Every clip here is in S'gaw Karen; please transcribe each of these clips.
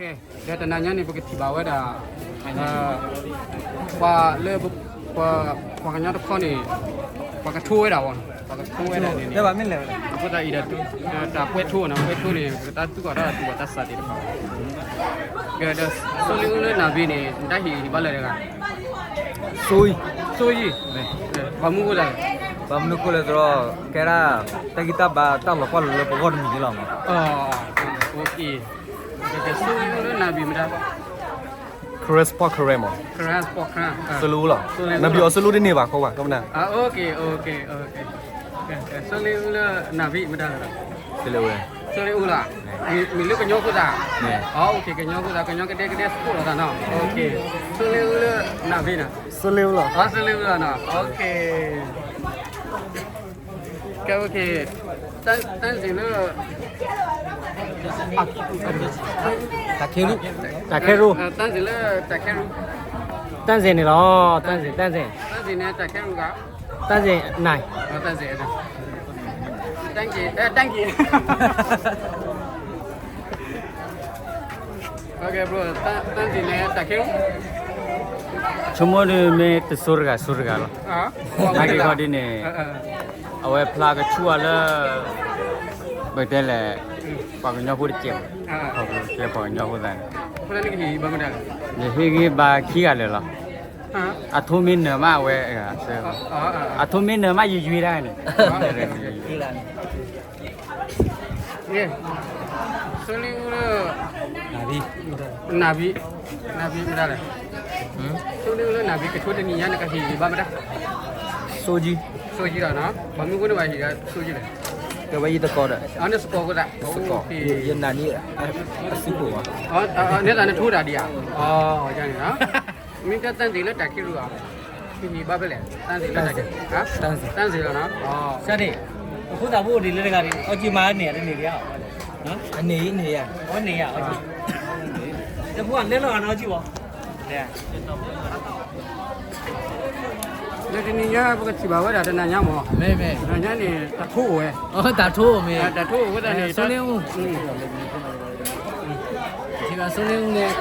ဒီးတနၤညါန့ၣ် ပကထံၣ်ဘၣ်ဝဲဒၣ် ပှၤလၢ ပှၤကညီတခီန့ၣ် ပှၤကထိဝဲဒၣ်ဝဲ, ပှၤကထိဝဲဒၣ်န့ၣ် အဃိသတးအံၤဒီး တၢ်ပွဲထိနီၤ, ပွဲထိန့ၣ် ပကတၢ်သူၣ်ကီၢ်တၢ်သူၣ်ဘီၣ်တၢ်စးသ့ၣ်တဖၣ်, ဒီး စီၤလ့အူလၢနၢ်ဘ့န့ၣ် နတၢ်ဟ့ၣ်ဂံၢ်ဘါလၢာ်တဂၤ, စီၤယံၤ, ဘၣ်မနုၤဃိလဲၣ်, ဘၣ်မနုၤဃိလဲၣ်သဒီး ကဲဒၣ် တၢ်ဂံၢ်တၢ်ဘါတၢ်လီၤပှီၢ်လၢပဂီၢ်တမံၤန့ၣ်လီၤမး, စီၤလ့အူလၢနၢ်ဘ့မတၤ Karen Sport Karen မး, Karen Sport Karen, စီၤလ့အူလီၤ, နၢ်ဘ့အီၤစီၤလ့အူတန့ၢ်ဘၣ်ဃိဘၣ် ကမနၤ, စီၤလ့အူလၢနၢ်ဘ့မတၤ, စီၤလ့အူ, စီၤလ့အူလီၤ, မ့ၢ်လၢကညီဖိသၣ်, ကညီဖိသၣ် ကညီကဒဲကဒဲစကိးလိာ်သးနီၤ, စီၤလ့အူလၢနၢ်ဘ့နီၤ, စီၤလ့အူလီၤ, စီၤလ့အူလီၤနီၤ, ကဲ တၢ်စ့ၢ်လၢ တၢ်ခဲရူၢ်, တၢ်စ့ၢ်လၢတၢ်ခဲရူၢ်, တၢ်စ့ၢ်န့ၣ်လီၤ, တၢ်စ့ၢ်, တၢ်စ့ၢ်, တၢ်စ့ၢ်န့ၣ်တၢ်ခဲရူၢ်ဂၤ, တၢ်စ့ၢ်နၢ်, တၢ်စ့ၢ်, thank you, thank you. တၢ်စ့ၢ်န့ၣ်တၢ်ခဲရူၢ်, ဆိကမိၣ်ဒ်မ့ၢ်တစိၤတဂၤစိၤတဂၤလီၤ, နာ်က့ခီဒ်န့ၣ်, အဝဲဖျါကဆူၣ်အီၤလၢ ပတဲလဲၣ်, ပှၤကညီဖိတကဲး, ပှၤကညီဖိသၣ်န့ၣ်, ယဟ့ၣ်ဂံၢ်ဘါခံဂၤလၢာ်လီၤ, အထိမ့ၢ်နၢၤမးအဝဲ, အထိမ့ၢ်နၢၤမးယယွ့တၢ်န့ၣ်, စီၤလ့အူလၢ နၢ်ဘံ, နၢ်ဘံမတၤလဲၣ်, စီၤလ့အူလၢနၢ်ဘံကထိတနံၤညါန့ၣ် ကဟ့ၣ်ဂံၢ်ဘါမတၤ, စီၤယံၤ, စီၤယံၤလီၤနီၤ, ဘၣ်မနုၤဃိန့ၣ်ဘၣ်ဟ့ၣ်ဂံၢ်ဘါစီၤယံၤလဲၣ်, ကဝဲယတကိးဒီး, နစကိးအဃိသတး, ယနာ်န့ၢ်အစုခိၣ်ဘၣ်, န့ၣ်သးနထိတၢ်ဒံးဧါ, န့ၣ်နီၤ, မ့ၢ်တၢ်တၢ်စ့ၢ်လၢတၢ်ခံရူၢ်ဧါ, ဟ့ၣ်ဂံၢ်ဘါဖဲလဲၣ်, တၢ်စ့ၢ်လၢတၢ်ခံရူၢ်, တၢ်စ့ၢ်လီၤနီၤ, အဃိသတးဖိအိၣ်ဒံးလၢတဂၤဒံး အီၣ်ကံမၤန့ၢ်တန့ၢ်ဒံးဧါ, အန့ၢ်အံၤန့ၢ်ဧါ, အန့ၢ်ဧါ, တဖိအလဲလီၤဂာ်နီၢ်ကံဘၣ်, လၢတနံၤညါပကထံၣ်ဘၣ်ဝဲဒၣ်တနၤညါမး, တနၤညါန့ၣ် တၢ်ထိအိၣ်ဝဲ, တၢ်ထိအိၣ်မ့ၢ်, တၢ်ထိအိၣ်ဝဲဒၣ်န့ၣ် စီၤလ့အူ, စီၤလ့အူန့ၣ်, စီၤလ့အူန့ၣ်နၢ်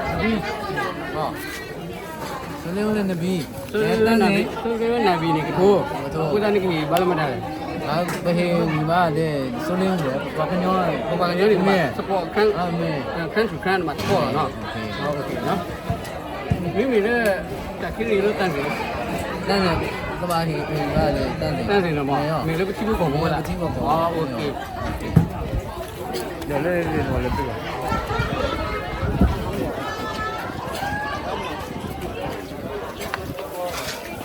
ဘံ, စီၤလ့အူနၢ်ဘံ, စီၤလ့အူနၢ်ဘံန့ၣ်ကထိ, အဃိသတးန့ၣ်ကဟ့ၣ်ဂံၢ်ဘါလၢမတၤလဲၣ်, ပဟ့ၣ်ဂံၢ်ဘါဒီး စီၤလ့အူန့ၣ် ပှၤကညီ, ပှၤကညီန့ၣ် support ခါ, ခါဆူၣ်ခါန့ၣ်မၤသကိးလီၤနီၤ, မ့မ့ၢ်လၢ တၢ်ခံရူၢ်လၢတၢ်စ့ၢ်, တၢ်စ့ၢ်, ကဘၣ်ဟ့ၣ်ဂံၢ်ဘါလၢတၢ်စ့ၢ်, တၢ်စ့ၢ်နီၤမး, မ့ၢ်လၢပထံဖိကီၢ်ဖိဝဲဒၣ်, ဒီးလၢလၢလၢ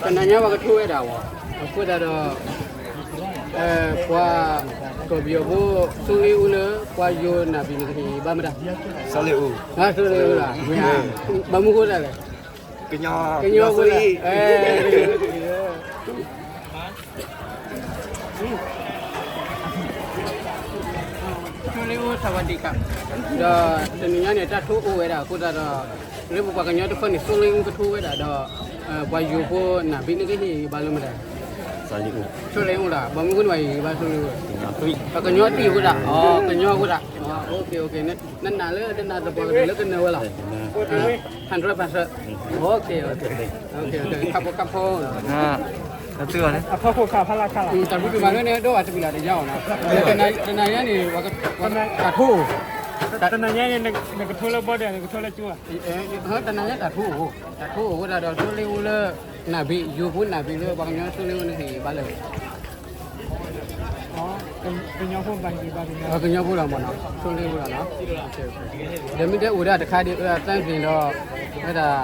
တနၤညါပှၤကထိဝဲဒၣ်ဝဲ, အဃိသတးဒီး ပှၤကီၢ်ပယီၤဖိ စီၤလ့အူလၢပှၤယိၤနၢ်ဘံန့ၣ် ကဟ့ၣ်ဂံၢ်ဘါမတၤ, စီၤလ့အူ, စီၤလ့အူလီၤ, ဘၣ်မနုၤဃိသတးလဲၣ်, ကညီဖိလီၤ, စီၤလ့အူ သဝၤဒံၣ်ကၣ်, ဒီးတနံၤညါန့ၣ် တၢ်ထိအိၣ်ဝဲဒၣ်အဃိသတးဒီး လၢပပှၤကညီတခီန့ၣ် စီၤလ့အူကထိဝဲဒၣ်ဒီး ပှၤယိၤဖိနၢ်ဘံန့ၣ်ကဟ့ၣ်ဂံၢ်ဘါလၢမတၤ, စီၤလ့အူလီၤ, ဘၣ်မနုၤဃိန့ၣ်ဘၣ်ဟ့ၣ်ဂံၢ်ဘါစီၤလ့အူ, ပှၤကညီတံၢ်အဃိသတး, ကညီအဃိသတး, နနာ်လၢနနာ်သပှၢ်ကတၢၢ်လၢကနၢၤဝဲလီၤ, hundred percent, ခါဖိခါဖိ အဖီခိၣ်ခါဖီလာ်ခါလီၤ, တၢ်ဘျုးဒိၣ်မးလၢနဒိးဘၣ်တဘ့ၣ်လီၤတယါအီၤနီၤ, တနၤညါန့ၣ် တနၤညါန့ၣ် နကထိလၢ border နကထိလၢကၠိဧါ, တနၤညါတၢ်ထိအိၣ်, တၢ်ထိအိၣ်ဝဲဒၣ်ဒီး စီၤလ့အူလၢ နၢ်ဘံ ယိၤဖိနၢ်ဘံလၢပှၤကညီစီၤလ့အူန့ၣ်ဟ့ၣ်ဂံၢ်ဘါလၢ ကညီဖိလီၤမ့ၢ်နီၤ, စီၤလ့အူလီၤနီၤ, ဒီးမ့ၢ်တဲအိၣ်ဒၣ်တခါဒ် တၢ်စ့ၢ်ဒီး ဝဲဒၣ်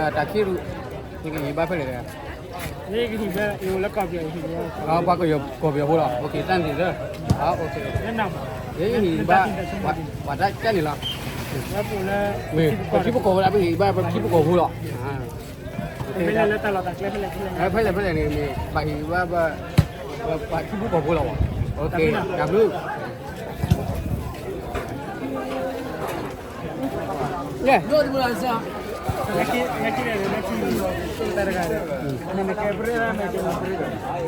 တၢ်ခံရူၢ် နကဟ့ၣ်ဂံၢ်ဘါဖဲလဲၣ်တဂၤ, ပှၤကီၢ်ပယီၤဖိလီၤ, တၢ်စ့ၢ်လၢ ယဟ့ၣ်ဂံၢ်ဘါ ပှၤတၢ်ကဲန့ၣ်လီၤ, ပှၤထံဖိကီၢ်ဖိလီၤ, ပဟ့ၣ်ဂံၢ်ဘါပှၤထံဖိကီၢ်ဖိလီၤ, ဖဲလဲၣ်ဖဲလဲၣ်န့ၣ် ဘၣ်ဟ့ၣ်ဂံၢ်ဘါ ပှၤထံဖိကီၢ်ဖိလီၤ, တၢ်ဘျုး ယဲၢ် လၢ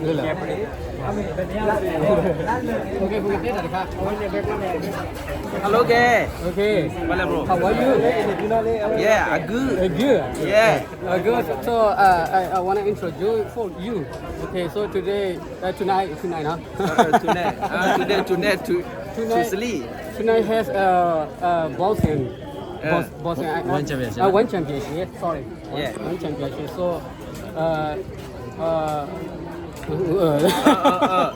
လၢ Hello, okay. Okay. What up, bro? How are you? Yeah, I'm good. Uh, good. Yeah. Uh, good. So, uh, I, I want to introduce for you. Okay, so today, uh, tonight, tonight, huh? Uh, uh, tonight. Uh, today, tonight, to, to tonight, sleep. Tonight has, uh, uh, boxing. Uh, box-, boxing, uh, one championship. Uh, one championship, sorry. Yeah. One championship. So, uh, uh, uh, uh, uh, uh,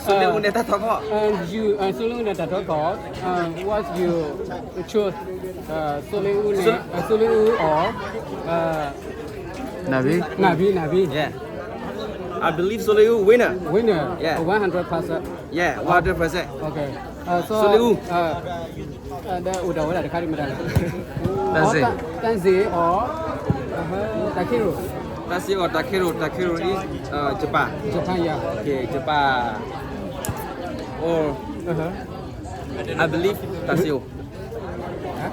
ဆူလ့အူန့ၣ်တၢ်ထီခီၣ် uh, you, uh, ဆူလ့အူန့ၣ်တၢ်ထီခီၣ်, uh, what you choose, uh, ဆူလ့အူန့ၣ်, uh, ဆူလ့အူ or, uh, နၣ်ဘံ, နၣ်ဘံ, နၣ်ဘံ. Yeah. I believe ဆူလ့အူ winner. Winner. Yeah. One hundred percent. Yeah, one hundred percent. Okay. Uh, so, ဆူလ့အူ uh, ဒီးအိၣ်ဒီးဝဲဒၣ်တခါဒံးမတၤလဲၣ်, တၢ်စ့ၢ်, တၢ်စ့ၢ် or, တၢ်ခ့ရိၣ်, တၢ်စ့ၢ် or တၢ်ခ့ရိၣ်, တၢ်ခ့ရိၣ် is, uh, Japan. Japan, yeah. Okay, Japan. Or, I believe တၢ်စ့ၢ်အိၣ်,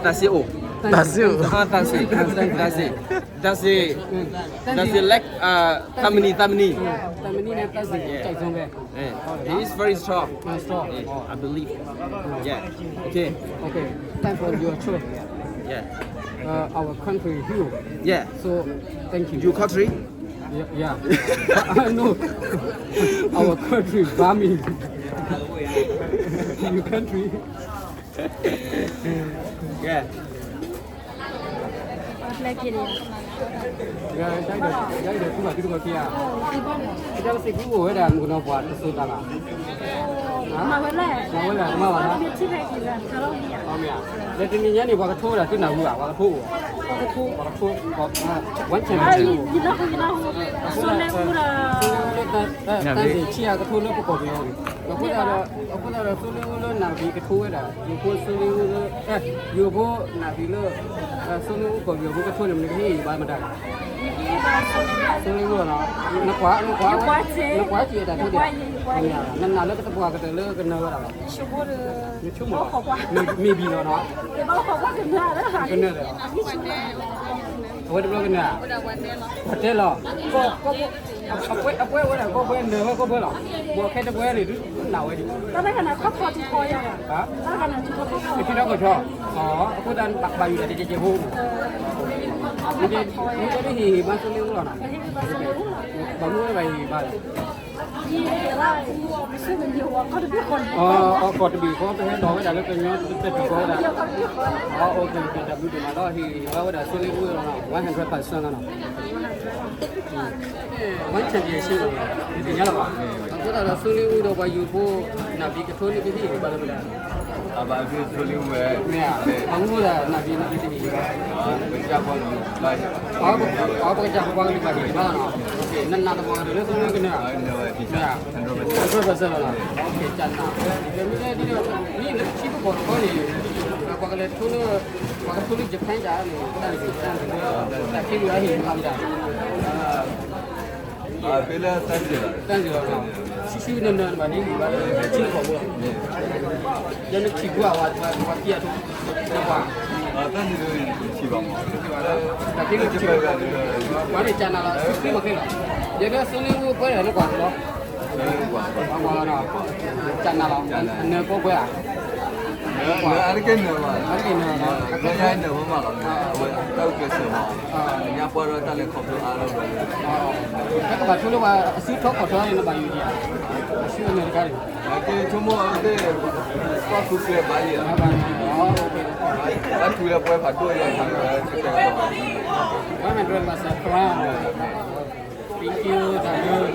တၢ်စ့ၢ်အိၣ်, တၢ်စ့ၢ်အိၣ်, တၢ်စ့ၢ်, တၢ်စ့ၢ်, တၢ်စ့ၢ်, တၢ်စ့ၢ် like, uh, သၢ်မံးနံး, သၢ်မံးနံး, သၢ်မံးနံးန့ၣ် တၢ်စ့ၢ် ကြိုက်ဆုံးပဲ. Eh, he is very strong. Uh, strong. Eh, I believe. Yeah. Okay. Okay. Thanks for your choice. Yeah. Uh, our country, you. Yeah. So, thank you. Your country? Yeah, yeah. No. Our country, Burmese. Your country. Yeah. တၢ်ဒီး တၢ်ဒီး ထူၣ်ဘၣ် ထူၣ်ဘၣ်ခံဧါ, တၢ်လၢစ့ၢ်ကီးအိၣ်ဝဲဒၣ် မုၢ်ကနီၤပှၤတစိၤတၢ်ဘၣ်, မၤဝဲလဲၣ်, မၤဝဲလဲၣ်, မၤဘၣ်လီၤ, မ့ၢ်ဧါ, လၢတနံၤညါန့ၣ် ပှၤကထိဝဲဒၣ်သုနၢ်ဟူဧါ, ပှၤကထိအိၣ်, ပှၤကထိ, ဝဲဆဲးန့ၣ်, အဃိသတးဒီး တၢ်စ့ၢ်ဆံးအကထိလၢပကီၢ်ပယီၤန့ၣ်, အဃိသတးဒီး အဃိသတးဒီး သိလ့ၣ်အူလၢနၣ်ဘံကထိဝဲဒၣ် ယိၤဖိသိလ့ၣ်အူလၢ, ယိၤဖိနၣ်ဘံလၢ, သိလ့ၣ်အူကီၢ်ပယီၤဖိကထိန့ၣ် မနုၤကဟ့ၣ်ယဘၣ်မတၤ, သိလ့ၣ်အူလီၤ, နကွၢ်, နကွၢ်, နကွၢ်စ့ၢ်တၢ်ထိဒံး, နနာ်လၢကတပှၢ်ကတၢၢ်လၢကနၢၤဝဲဒၣ်လီၤ, နဆိကမိၣ်, မ့ၢ်ဘံလီၤနီၤ, ကနၢၤလီၤ, အဝဲတဘျီကနၢၤ, ပှၤတဲလီၤ အပှဲဝဲဒၣ်ကီၢ်ပှဲၤ နၢၤဝဲကီၢ်ပှဲၤလီၤ, ဘၣ်ခဲတပှဲၤန့ၣ် ဒုးနၢ်ဝဲဒံး, ဟါ, ကထံထီၣ်ကီၢ်ဆီ, အဃိသတးဘၣ်ယိၣ်တၢ်တကဲးကဲးဖိ, မ့ၢ်တဲဒ်ဟ့ၣ်ဟ့ၣ်ဘါသိလ့ၣ်အူလီၤနီၤ, ဘၣ်မနုၤဝဲဘၣ်ဟ့ၣ်ဟ့ၣ်ဘါလဲၣ်, အကီၢ်တဘ့ၣ်ဃီ ပဟဲလီၤဝဲဒၣ်လၢကညီတဘ့ၣ်ဃီဝဲဒၣ်, တၢ်ဘျုးဒိၣ်မးလီၤ ဟ့ၣ်ဟ့ၣ်ဘါဝဲဒၣ်သိလ့ၣ်အူလီၤနီၤ one hundred percent လီၤနီၤ One championship လီၤ, နသ့ၣ်ညါလီၤဘၣ်, အဃိသတးဒီးသိလ့ၣ်အူဒီးပှၤယိၤဖိနၣ်ဘံကထိန့ၣ် ကဟ့ၣ်ဂံၢ်ဘါလၢမတၤ, အဘၣ်ဖဲသိလ့ၣ်အူဝဲ, မ့ၢ်ဧါ, အဃိသတးနၣ်ဘံနၣ်ဘံတဟ့ၣ်ဂံၢ်ဘါ, ပကစၢ်ပှၤကလုာ်ဘၣ်, ပကစၢ်ပှၤကလုာ်ဘၣ်ဟ့ၣ်ဂံၢ်ဘါလီၤနီၤ, နနာ်တမံၤဒီးလၢသိလ့ၣ်အူကနၢၤ, မ့ၢ်ဧါ, hundred percent လီၤနီၤ, ကနၢၤ, မ့ၢ်လၢဒ်ဒီး, မ့ၢ်လၢထံဖိကီၢ်ဖိန့ၣ်, ပှၤကလဲၤထိလၢ ပှၤကထိလၢ Japan တၢ်န့ၣ် တၢ်န့ၣ် တၢ်ခံဂၤဟ့ၣ်မၤမတၤ, ဖဲလၢတၢ်စ့ၢ်လီၤ, တၢ်စ့ၢ်လီၤ, ဆံးဆံးနၢၤနၢၤဘၣ်န့ၣ် ဘၣ်လၢထံဖိကီၢ်ဖိလီၤ, လၢနထံၣ်ကွၢ်ဝဲ ပှၤခံဂၤထိ, ပှၤ, တၢ်န့ၣ်ထံၣ်ဘၣ်မး, တၢ်ခံဂၤထံၣ်ဘၣ်, ပှၤန့ၣ်ကနၣ်လီၤ ဆူၣ်ဆူၣ်မးခဲလီၤ, ယဲဒၣ်သိလ့ၣ်အူပှဲၤဒီးနကွၢ်လီၤ ကနၣ်လီၤ, နၢၤကီၢ်ပှဲၤဧါ, နၢၤအါတက့ၢ်နၢၤဘၣ်, အါတက့ၢ်နၢၤ, ဘျီညါနၢၤမးမးလီၤ, အဝဲတၢ်အုၣ်က့ၤစၢၤမး, ညါပှၢ်ဒီးတၢ်လဲၤခီဖျိအါလီၤ, နကဘၣ်ဆိလၢပှၤအစုထီၣ်ခီၣ်ထီန့ၣ် နဘၣ်ယိၣ်ဒံးဧါ, အစုအနၢၤတခါန့ၣ်, အက့ၤဆိကမိၣ်အဝဲသ့ၣ်, ကီၢ်သူကျဲဘၣ်ယဲ, ဘၣ်ထူလၢပှဲၤဖးဒိၣ်ယဲ, ဝဲမ့ၢ်ဒွဲၣ်မၤစၢၤ Thank you, တၢ်ဘျုး